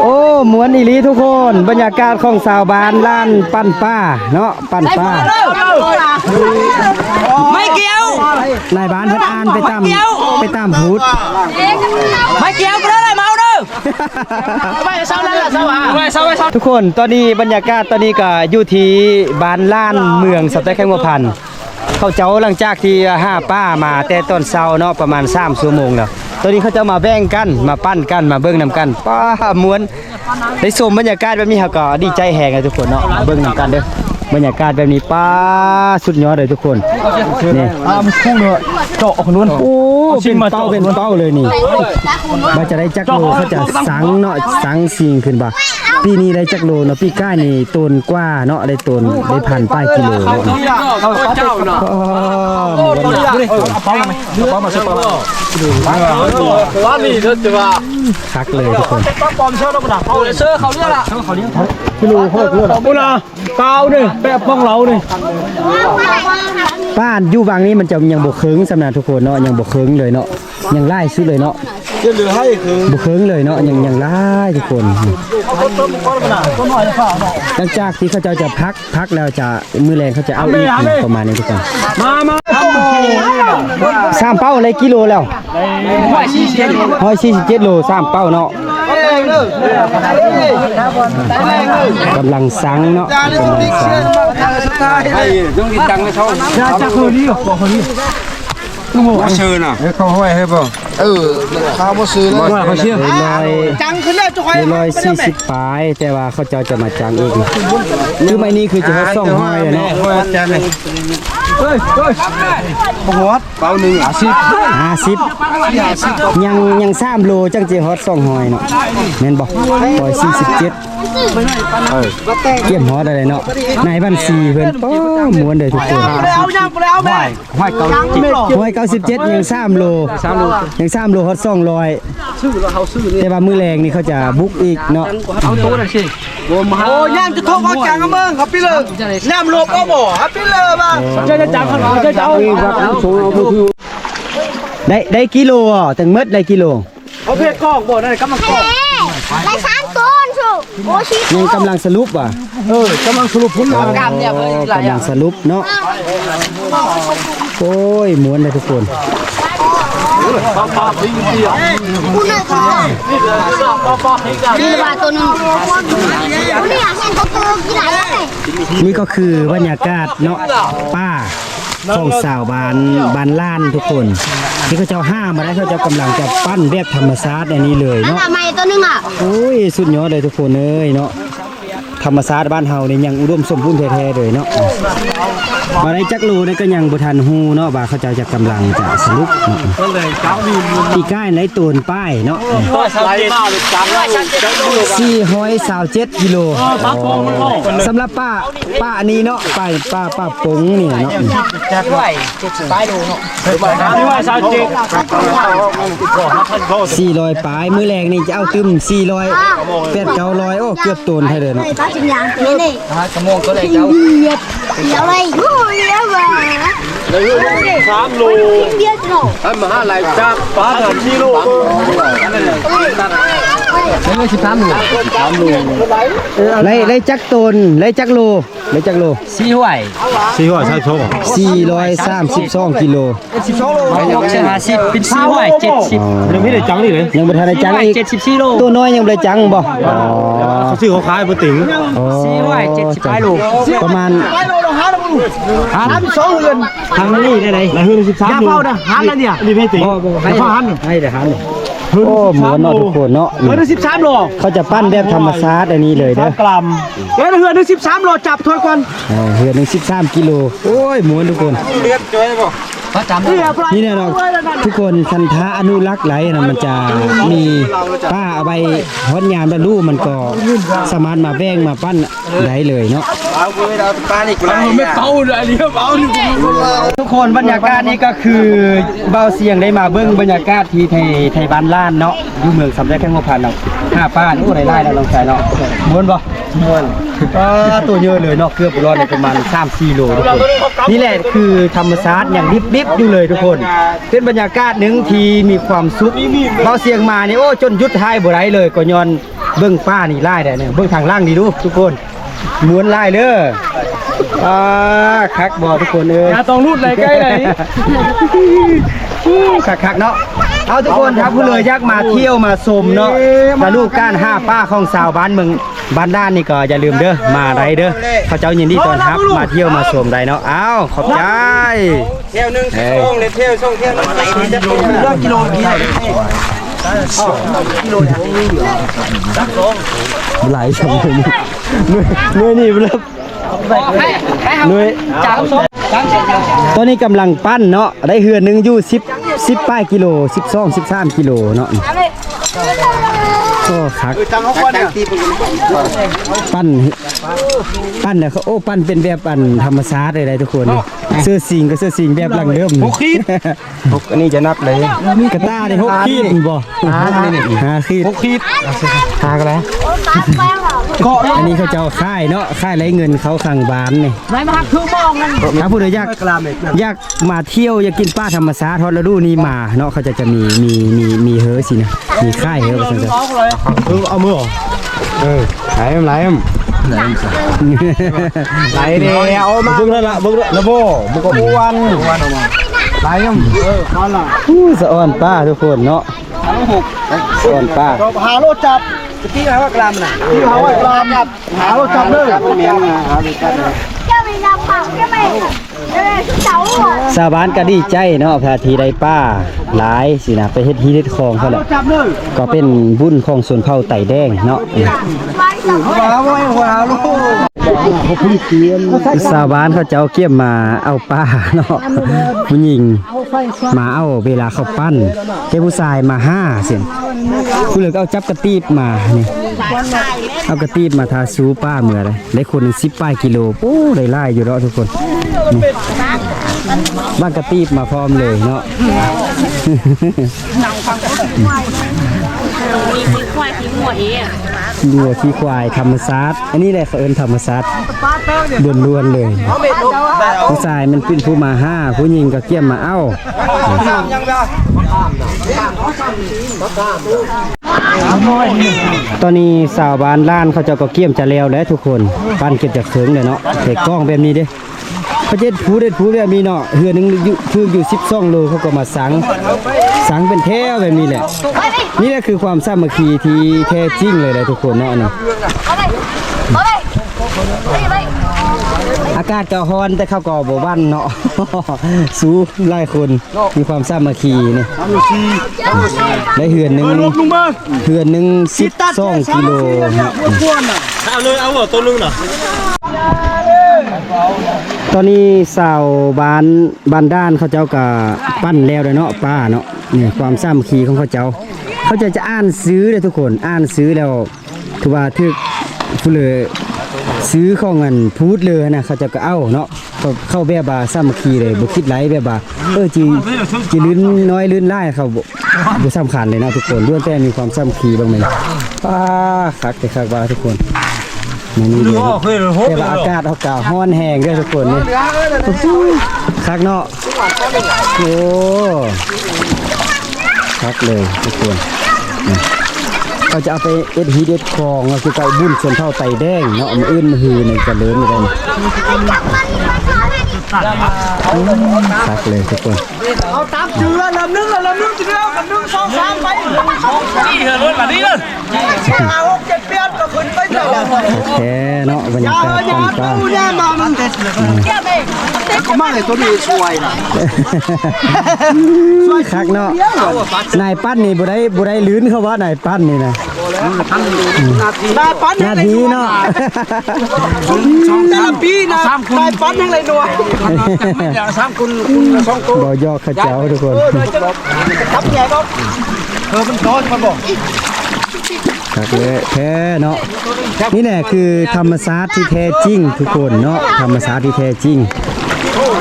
ໂອ້ ມ່ວນອີ່ຫຼີທຸກຄົນ, ບັນຍາກາດຂອງຊາວບ້ານລ້ານປັ່ນປາເນາະ, ປັ່ນປາ. ໄມ້ກ່ຽວ ນາຍບ້ານເພິ່ນອ່ານໄປຕາມ ໄມ້ກ່ຽວ ໄປຕາມພູດ. ໄມ້ກ່ຽວ ບໍ່ໄດ້ເມົາເດີ. ທຸກຄົນ ຕອນນີ້ບັນຍາກາດຕອນນີ້ກໍຢູ່ທີ່ບ້ານລ້ານ ເມືອງສະແຕແຂ້ງຫົວພັນ. ເຂົາເຈົ້າຫຼັງຈາກທີ່ຫາປາມາແຕ່ຕອນເຊົ້າເນາະ ປະມານສາມຊົ່ວໂມງແລ້ວ, ຕອນນີ້ເຂົາເຈົ້າມາແບ່ງກັນ ມາປັ່ນກັນ ມາເບິ່ງນຳກັນ. ປ້າ ມ່ວນ ໄດ້ຊົມບັນຍາກາດແບບນີ້ ເຮົາກໍດີໃຈແຮງເລີຍທຸກຄົນເນາະ. ມາເບິ່ງນຳກັນເດີ້ ບັນຍາກາດແບບນີ້. ປ້າ ສຸດຍອດເລີຍທຸກຄົນ. ນີ້ ອ່າ ມັນຄຸ້ງເລີຍ ເຈາະອອກນວນ. ໂອ້ ເປັນເປົ້າ ເປັນເປົ້າເລີຍນີ້. ວ່າຈະໄດ້ຈັກໂລ ເຂົາຈະສັງເນາະ ສັງສິງຂຶ້ນວ່າ ປີນີ້ໄດ້ຈັກໂລເນາະ? ປີກາຍນີ້ໂຕນກວ່າເນາະ ໄດ້ໂຕນ ໄດ້ພັນປາຍກິໂລເນາະ. ເອົາເປົາມາ ເອົາເປົາມາໃສ່ປາກ. ຄັກເລີຍທຸກຄົນ. ກິໂລເທົ່າໃດ? ປາຢູ່ວັງນີ້ມັນຈະຍັງບໍ່ເຄິ່ງສ່ຳນະທຸກຄົນເນາະ, ຍັງບໍ່ເຄິ່ງເລີຍເນາະ, ຍັງຫຼາຍສຸດເລີຍເນາະ. ບໍ່ເຄິ່ງເລີຍເນາະ, ຍັງ ຍັງຫຼາຍທຸກຄົນ. ຫຼັງຈາກທີ່ເຂົາເຈົ້າຈະພັກ ພັກແລ້ວຈະ ມື້ແລງເຂົາຈະເອົາອີກ ປະມານນີ້ທຸກຄົນ. ມາ ມາ ສາມເປົ້າໄດ້ກິໂລແລ້ວ. ຮ້ອຍສີ່ສິບເຈັດໂລ ສາມເປົ້າເນາະ. ກຳລັງສັງເນາະ ກຳລັງສັງ. ບໍ່ເຊີນນະ ເອີ ເຂົາຫ້ອຍໃຫ້ບໍ່? ເອີ ເຂົາບໍ່ເຊີນນະ. ຮ້ອຍສີ່ສິບປາຍ ແຕ່ວ່າເຂົາເຈົ້າຈະມາຈັງອີກ. ຄືໄມ້ນີ້ຄືຈະຮອດສອງຮ້ອຍແລ້ວເນາະ. ບໍ່ຮອດ ເປົາໜຶ່ງ ຫ້າສິບ ຫ້າສິບ ຍັງ ຍັງສາມໂລ ຈັ່ງຈະຮອດສອງຮ້ອຍເນາະ ແມ່ນບໍ່? ຮ້ອຍສີ່ສິບເຈັດ ກຽມຮອດໄດ້ເນາະ. ນາຍບັນຊີເພິ່ນ ປ້າ ມ່ວນເດີທຸກຄົນ. ຮ້ອຍ ຮ້ອຍເກົ້າສິບເຈັດ ຮ້ອຍເກົ້າສິບເຈັດ ຍັງສາມໂລ ສາມໂລ ຍັງສາມໂລຮອດສອງຮ້ອຍ. ແຕ່ວ່າມື້ແລງນີ້ເຂົາຈະບຸກອີກເນາະ. ໂອ້ ຍ່າງຈະທົບເອົາຈັງເບິ່ງ ເຂົາປິເລີຍ ນ້ຳລົບເອົາບໍ່ ເຂົາປິເລີຍວ່າ. ໄດ້ ໄດ້ກິໂລ ທັງໝົດໄດ້ກິໂລ? ເຂົາເພກອງບໍ່ ນັ້ນກຳລັງກອງ ໄດ້ສາມໂຕນ ໂອ້ ສີ່ໂຕນ ຍັງກຳລັງສະຫຼຸບວ່າ. ເອີ ກຳລັງສະຫຼຸບຜົນງານ ກຳລັງສະຫຼຸບເນາະ. ໂອ້ຍ ມ່ວນເລີຍທຸກຄົນ. ນີ້ກໍຄືບັນຍາກາດເນາະ ປ່າ ຂອງຊາວບ້ານ ບ້ານລ້ານທຸກຄົນ ທີ່ເຂົາເຈົ້າຫາມາໄດ້ ເຂົາເຈົ້າກຳລັງຈະປັ້ນແບບທຳມະຊາດອັນນີ້ເລີຍເນາະ. ໂອ້ຍ ສຸດຍອດເລີຍທຸກຄົນເອີຍເນາະ. ທຳມະຊາດບ້ານເຮົານີ້ຍັງອຸດົມສົມບູນແທ້ໆເລີຍເນາະ. ມາໄດ້ຈັກໂລນີ້ກໍຍັງບໍ່ທັນຮູ້ເນາະ ວ່າເຂົາເຈົ້າຈະກຳລັງຈະສະຫຼຸບເນາະ. ປີກາຍໄດ້ໂຕນປາຍເນາະ ສີ່ຮ້ອຍຊາວເຈັດກິໂລ. ສຳລັບປາ ປາອັນນີ້ເນາະ ປາ ປາ ປາປົງນີ້ເນາະ. ສີ່ຮ້ອຍປາຍ ມື້ແລງນີ້ຈະເອົາຕື່ມສີ່ຮ້ອຍ ແປດເກົ້າຮ້ອຍ ໂອ້ ເກືອບໂຕນໄທເດີເນາະ. ສາມໂລ ອັນມະຫາໄລຈາກປານນີ້ໂລ ໄດ້ ໄດ້ຈັກໂຕນ ໄດ້ຈັກໂລ? ໄດ້ຈັກໂລ? ສີ່ຮ້ອຍ ສີ່ຮ້ອຍສາມສິບສອງ ສີ່ຮ້ອຍສາມສິບສອງກິໂລ. ເຈັດສິບສອງໂລ ຫົກສິບຫ້າສິບ ເປັນສີ່ຮ້ອຍເຈັດສິບ. ອໍ ຍັງບໍ່ໄດ້ຈັງນີ້ເລີຍ ຍັງບໍ່ທັນໄດ້ຈັງອີກ ສີ່ຮ້ອຍເຈັດສິບສີ່ໂລ. ໂຕນ້ອຍຍັງບໍ່ໄດ້ຈັງບໍ່? ອໍ ເຂົາຊື້ເຂົາຂາຍບໍ່ເຕັງ. ອໍ ສີ່ຮ້ອຍເຈັດສິບປາຍໂລ ປະມານ ຫ້າສິບສອງເຮືອນ ທາງນີ້ໄດ້ໃດ ເຮືອນສິບສາມໂລ. ອັນນີ້ເປັນເຕັງ ບໍ່ ບໍ່ ໃຫ້ ໃຫ້ ໃຫ້ ໂອ້ ມ່ວນເນາະທຸກຄົນເນາະ. ເຮືອນສິບສາມໂລ ເຂົາຈະປັ້ນແບບທຳມະຊາດອັນນີ້ເລີຍເດີ ເຮືອນສິບສາມໂລ ຈັບຖ້ວຍກ່ອນ. ເອີ ເຮືອນໜຶ່ງສິບສາມກິໂລ. ໂອ້ຍ ມ່ວນທຸກຄົນ. ນີ້ແຫຼະເນາະທຸກຄົນ ຄັນຖ້າອະນຸລັກໄວ້ນະ ມັນຈະມີປາເອົາໄວ້ ຮອດຍາມລະດູ ມັນກໍສາມາດມາແບ່ງມາປັ້ນໄດ້ເລີຍເນາະ. ທຸກຄົນ ບັນຍາກາດນີ້ກໍຄື ບ່າວຊຽງໄດ້ມາເບິ່ງບັນຍາກາດທີ່ໄທ ໄທບ້ານລ້ານເນາະ ຢູ່ເມືອງສຳແດງແຂວງຫົວພັນເນາະ. ຫາປານີ້ ໂອ້ ໄດ້ຫຼາຍແລ້ວນ້ອງຊາຍເນາະ. ມ່ວນບໍ່? ມ່ວນ. ອ່າ ໂຕເຍີະເລີຍເນາະ ເກືອບບໍ່ລອດເລີຍ ປະມານສາມສີ່ໂລທຸກຄົນ. ນີ້ແຫຼະຄືທຳມະຊາດ ຍັງດິບໆຢູ່ເລີຍທຸກຄົນ. ເປັນບັນຍາກາດໜຶ່ງທີ່ມີຄວາມສຸກ. ເບົາສຽງມານີ້ ໂອ້ ຈົນຢຸດຖ່າຍບໍ່ໄດ້ເລີຍ ກໍຍ້ອນເບິ່ງປ່ານີ້ຫຼາຍແດ່ເນາະ. ເບິ່ງທາງຫຼັງນີ້ດູທຸກຄົນ ມ່ວນຫຼາຍເດີ. ອ່າ ຄັກບໍ່ທຸກຄົນເອີຍ? ຢ່າຕ້ອງຫຼຸດໄຫຼໄກໄຫຼ. ຄັກໆເນາະ. ເອົາທຸກຄົນ ຖ້າຜູ້ເລີຍຢາກມາທ່ຽວມາຊົມເນາະ ຕະລຸການຫາປ່າຂອງຊາວບ້ານເມືອງ ບ້ານດ່ານນີ້ກໍຢ່າລືມເດີ ມາໄດ້ເດີ ເຂົາເຈົ້າຍິນດີຕ້ອນຮັບ ມາທ່ຽວມາຊົມໄດ້ເນາະ. ອ້າວ ຂອບໃຈ. ແຖວໜຶ່ງສິບສອງ ແລະ ແຖວສອງ ແຖວໜຶ່ງສິບ ກິໂລ ກິໂລ ຫຼາຍ ໜ່ວຍ ໜ່ວຍນີ້ເລີຍ ໜ່ວຍ ຕອນນີ້ກຳລັງປັ້ນເນາະ ໄດ້ເຮືອນໜຶ່ງຢູ່ສິບ ສິບປາຍກິໂລ ສິບສອງ ສິບສາມກິໂລເນາະ. ໂອ້ ຄັກ ເອີ ຕັ້ງເອົາກ່ອນເນຍ ປັ້ນ ປັ້ນແລ້ວ ໂອ້ ປັ້ນເປັນແບບອັນທຳມະຊາດເລີຍໄດ໋ທຸກຄົນ. ເສື້ອສິງກໍເສື້ອສິງແບບດັ້ງເດີມ ຫົກຂີດ ຫົກ ອັນນີ້ຈະນັບເລີຍ ກະຕ່ານີ້ຫົກຂີດບໍ່? ອ່າ ຫ້າຂີດ ຫົກຂີດ ຫາກັນແລ້ວ. ອັນນີ້ເຂົາເຈົ້າຂາຍເນາະ ຂາຍໄດ້ເງິນເຂົ້າຄັງບ້ານນີ້. ໄດ້ມາຮັກຄືມອງນັ້ນ ຖ້າຜູ້ໃດຢາກ ຢາກມາທ່ຽວ ຢາກກິນປ່າທຳມະຊາດ ຮອດລະດູນີ້ມາເນາະ ເຂົາເຈົ້າຈະມີ ມີ ມີ ມີເຮີຊິນະ ມີຂາຍເຮີວ່າຊັ້ນຊະ. ເອີ ເອົາມືອອກ ເອີ ຫຼາຍ ຫຼາຍ ຫຼາຍແດ່ ເອົາມາ ເບິ່ງແລ້ວລະ ເບິ່ງແລ້ວລະບໍ່ ມັນກໍອ້ວນ ຫຼາຍ ເອີ ພໍລະ. ອູ້ ສະອອນປ່າທຸກຄົນເນາະ ສະອອນປ່າ ຫ້າໂລຈັບ ທີ່ຫ້າຮ້ອຍກຣາມນະ ທີ່ຫ້າຮ້ອຍກຣາມ ຫາໂລດຈັບເດີ ຊາວບ້ານກໍດີໃຈເນາະ ທີ່ໄດ້ປາຫຼາຍຊີ້ນະ ໄປເຮັດຮີເຮັດຄອງເຂົາແຫຼະ ກໍເປັນບຸນຂອງຊົນເຜົ່າໄຕແດງເນາະ. ຊາວບ້ານເຂົາເຈົ້າກຽມມາເອົາປາເນາະ ຜູ້ຍິງມາເອົາເວລາເຂົາປັ້ນ ແຕ່ຜູ້ຊາຍມາຫາຊີ້ນະ ຜູ້ເລີກເອົາຈັບກະຕີບມານີ້ ເອົາກະຕີບມາທາຊູປາເມືອໄດ້ ໄດ້ຄົນໜຶ່ງສິບປາຍກິໂລ ໂອ້ ໄດ້ຫຼາຍຢູ່ເນາະທຸກຄົນ ນີ້ ບາງກະຕີບມາພ້ອມເລີຍເນາະ ຂີ້ຄວາຍ ຂີ້ງົວເອ ຂີ້ງົວຂີ້ຄວາຍທຳມະຊາດ ອັນນີ້ແຫຼະເຂົາເອີ້ນທຳມະຊາດລ້ວນໆເລີຍ ຜູ້ຊາຍແມ່ນເປັນຜູ້ມາຫາ ຜູ້ຍິງກໍກຽມມາເອົາ. ຕອນນີ້ຊາວບ້ານລ້ານເຂົາເຈົ້າກໍກຽມຈະແລ້ວແຫຼະທຸກຄົນ ປັ້ນເກັບຈາກເຄິ່ງແລ້ວເນາະ ໃສ່ກ້ອງແບບນີ້ເດ້ ເຂົາເຮັດພູເຮັດພູແບບນີ້ເນາະ ເຮືອນໜຶ່ງຖືກຢູ່ສິບສອງໂລ ເຂົາກໍມາສັງ ສັງເປັນແຖວແບບນີ້ແຫຼະ ນີ້ແຫຼະຄືຄວາມສາມັກຄີທີ່ແທ້ຈິງເລີຍແຫຼະທຸກຄົນເນາະ ນີ້ ອາກາດກໍຮ້ອນ ແຕ່ເຂົາກໍບໍ່ຫວັ່ນເນາະ ສູ້ຫຼາຍຄົນ ມີຄວາມສາມັກຄີນີ້ ໄດ້ເຮືອນໜຶ່ງ ເຮືອນໜຶ່ງສິບສອງກິໂລ ເອົາເລີຍ ເອົາຕົວໜຶ່ງນະ. ຕອນນີ້ຊາວບ້ານ ບ້ານດ່ານເຂົາເຈົ້າກໍປັ້ນແລ້ວແລ້ວເນາະ ປາເນາະ ນີ້ຄວາມສາມັກຄີຂອງເຂົາເຈົ້າ ເຂົາເຈົ້າຈະອ່ານຊື່ເດ້ທຸກຄົນ ອ່ານຊື່ແລ້ວ ຄືວ່າຖືກຜູ້ເລີຊື້ຂອງອັນພູດເລີຫັ້ນນະ ເຂົາເຈົ້າກໍເອົາເນາະ ເຂົາ ເຂົາແບບວ່າສາມັກຄີເລີຍ ບໍ່ຄິດຫຼາຍ ແບບວ່າ ເອີ ຊິ ຊິລື່ນນ້ອຍລື່ນຫຼາຍ ເຂົາບໍ່ ບໍ່ສຳຄັນເລີຍເນາະທຸກຄົນ ລ້ວນແຕ່ມີຄວາມສາມັກຄີເບິ່ງແມ່ນ ປາ ຄັກແທ້ຄັກວ່າທຸກຄົນ ມື້ນີ້ເດ ແຕ່ວ່າອາກາດເຮົາກໍຮ້ອນແຮງເດີທຸກຄົນນີ້ ຄັກເນາະ ໂອ້ ຄັກເລີຍທຸກຄົນ ເຂົາຈະເອົາໄປເຮັດຮີເຮັດຄອງ ເນາະ ຄືກັບບຸນຊົນເຜົ່າໄຕແດງເນາະ ມື້ອື່ນມື້ຮືນີ້ຈະເລີ່ມໄດ້ ຄັກເລີຍທຸກຄົນ ເອົາຕາມຈື່ລຳໜຶ່ງລຳໜຶ່ງ ຈະໄດ້ເອົາກັນ ໜຶ່ງ ສອງ ສາມ ໄປ ນີ້ເດີ ລົດລະນີ້ເດີ ຫ້າ ຫົກ ເຈັດ ແປດ ກໍຂຶ້ນໄປເລີຍ ໂອເຄເນາະ ບັນຍາກາດຕອນເຊົ້າ ຄັກເນາະ ນາຍປັ້ນນີ້ບໍ່ໄດ້ ບໍ່ໄດ້ລື່ນເຂົາວ່າ ນາຍປັ້ນນີ້ນະ ນາຍປັ້ນ ນາທີເນາະ ແຕ່ລະປີນະ ນາຍປັ້ນຍັງໄດ້ໜ່ວຍ ສາມຄົນ ສອງໂຕ ບໍ່ຢອກເຂົາເຈົ້າທຸກຄົນ ເອີ ນາຍຈັກ ກັບແກ່ເນາະ ເອີ ມັນຕອດ ມັນບໍ່ ຄັກເລີຍແທ້ເນາະ ນີ້ແຫຼະຄືທຳມະຊາດທີ່ແທ້ຈິງທຸກຄົນເນາະ ທຳມະຊາດທີ່ແທ້ຈິງ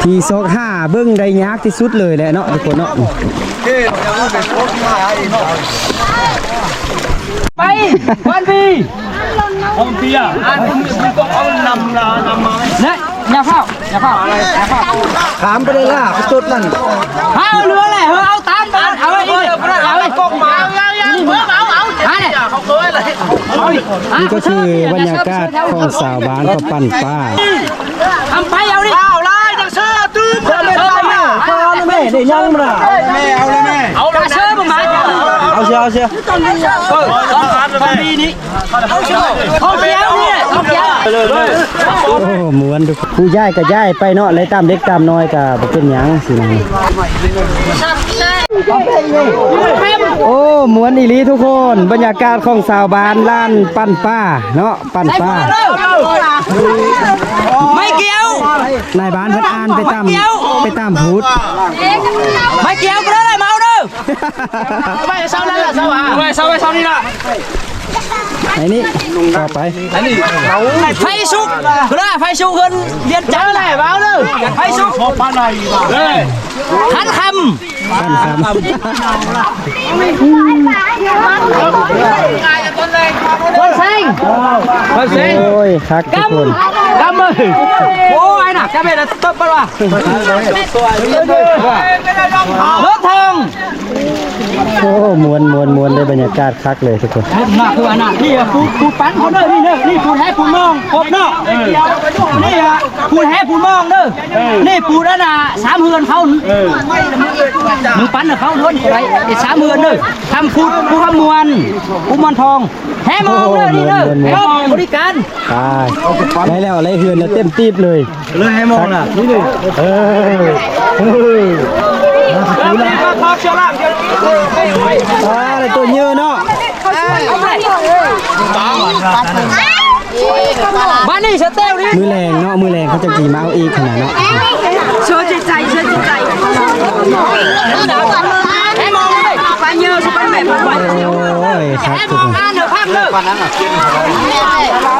ທີ່ຊອກຫາເບິ່ງໄດ້ຍາກທີ່ສຸດເລີຍແຫຼະເນາະ ທຸກຄົນເນາະ ໄປ ວັນດີ. ເບຍ ອັນນີ້ຕ້ອງເອົານຳນາ ນຳມາ ເນຍ ຢ່າຟ້າວ ຢ່າຟ້າວ ຢ່າຟ້າວ ຂາມໄປເລີຍລະ ຈຸດນັ້ນ ເອົາເຫຼືອແຫຼະ ເອົາຕາມບາດ ເອົາໄວ້ນີ້ ເອົາໄວ້ ເອົາ ເອົາ ເອົາ ເອົາ ນີ້ຄືບັນຍາກາດຂອງຊາວບ້ານເຂົາປັ່ນປາ ທຳໄປເອົານີ້ ເອົາຫຼາຍຈັງເສືອຕື່ມ ເອົາແມ່ ເອົາແມ່ ໄດ້ຍັງມັນນະ ເອົາແມ່ ເອົາແມ່ ເອົາເສືອ ເອົາເສືອ ເອີ ສອງພັນ ນີ້ ໂອ້ ມ່ວນທຸກ ຜູ້ຍ້າຍກໍຍ້າຍໄປເນາະ ໄລ່ຕາມເລັກຕາມນ້ອຍກໍບໍ່ເປັນຫຍັງຊີ້ນະ ໂອ້ ມ່ວນອີ່ຫຼີທຸກຄົນ ບັນຍາກາດຂອງຊາວບ້ານລ້ານປັ່ນປາເນາະ ປັ່ນປາ ໄມ້ກ່ຽວ ນາຍບ້ານເພິ່ນອ່ານໄປຕາມ ໄມ້ກ່ຽວ ໄປຕາມພູດ ໄມ້ກ່ຽວກໍໄດ້ ເມົາເດີ ໄປເຊົານັ້ນລະ ເຊົາຫາ ໄປເຊົາ ໄປເຊົານີ້ລະ ໄອ້ນີ້ ຕໍ່ໄປ ໄຟສຸກ ເວລາໄຟສຸກເຮືອນວຽງຈັນແຫຼະ ເວົ້າເດີ ໄຟສຸກ ເອີ ຂັນຄຳ ຄົນແຊງ ຄົນແຊງ ໂອ້ຍ ຄັກທຸກຄົນ ກຳ ກຳເອີຍ ໂອ້ຍ ນະ ຈະເປັນຕົບບໍ່ວະ ລົດທອງ ໂອ້ ມ່ວນ ມ່ວນ ມ່ວນ ໄດ້ບັນຍາກາດຄັກເລີຍທຸກຄົນ ນີ້ ປູ ປູປັນເຂົາເດີ ນີ້ເດີ ນີ້ປູແຮປູມອງ ຄົບເນາະ ນີ້ລະ ປູແຮປູມອງເດີ ນີ້ປູອັນນ່າ ສາມເຮືອນເຂົາ ເອີ ໜຶ່ງປັນເຂົາລ້ວນໄດ້ ອີກສາມເຮືອນເດີ ທຳພູ ພູຄຳມ່ວນ ພູມ່ວນທອງ ແຮມອງເດີ ນີ້ເດີ ໂອ້ ມ່ວນ ມ່ວນ ແຮມອງບໍລິການ ຕາຍ ໄດ້ແລ້ວ ໄດ້ເຮືອນແລ້ວ ເຕັມຕີບເລີຍ ເລີຍໃຫ້ມອງນະ ນີ້ເດ້ ເອີ ເອີ ມາ ມາ ມາ ຂອບເຊືອລາງ ອ່າ ໄດ້ຕົວເຍອະເນາະ ບາດນີ້ສະເຕວນີ້ ມື້ແລງເນາະ ມື້ແລງເຂົາຈະຊິມາເອົາອີກຫັ້ນນະເນາະ ເຊື່ອຈິດໃຈ ເຊື່ອຈິດໃຈ ໃຫ້ມອງເລີຍ ໄປເຍອະ ໄປແມ່ນ ໂອ້ຍ ຄັກ ໃຫ້ມອງ ອ່ານເດີ ພັກເດີ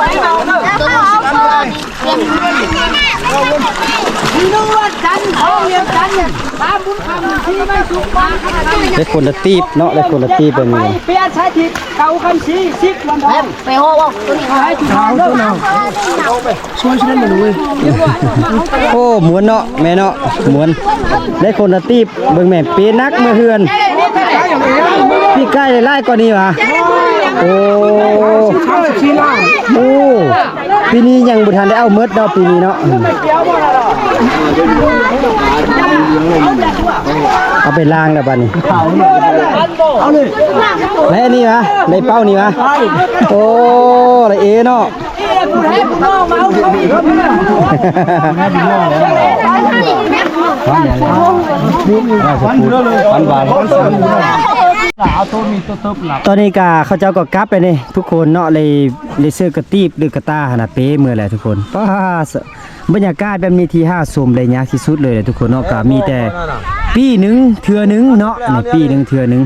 ໃຫ້ມອງເດີ ໄດ້ຄົນລະຕີບເນາະ ໄດ້ຄົນລະຕີບແບບນີ້ ໄປຮອດບໍ່ ໂຕນີ້ ໂອ້ ມ່ວນເນາະ ແມ່ເນາະ ມ່ວນ ໄດ້ຄົນລະຕີບ ເບິ່ງແມ່ ເປໜັກເມືອເຮືອນ ປີກາຍໄດ້ຫຼາຍກວ່ານີ້ຫວາ ໂອ້ ໂອ້ ປີນີ້ຍັງບໍ່ທັນໄດ້ເອົາໝົດເນາະ ປີນີ້ເນາະ ເອົາໄປລ້າງແລ້ວບາດນີ້ ແລ້ວອັນນີ້ຫວາ ໄດ້ເປົ້ານີ້ຫວາ ໂອ້ ລະເອເນາະ ຕອນນີ້ກະເຂົາເຈົ້າກໍກັບໄປນີ້ ທຸກຄົນເນາະ ເລີຍ ເລີຍຊື້ກະຕີບ ຫຼືກະຕ່າຫັ້ນນະ ເປເມືອແຫຼະທຸກຄົນ ປ້າ ບັນຍາກາດແບບນີ້ທີ່ຫາຊົມໄດ້ຍາກທີ່ສຸດເລີຍແຫຼະທຸກຄົນເນາະ ກະມີແຕ່ປີໜຶ່ງເທື່ອໜຶ່ງເນາະ ໃນປີໜຶ່ງເທື່ອໜຶ່ງ.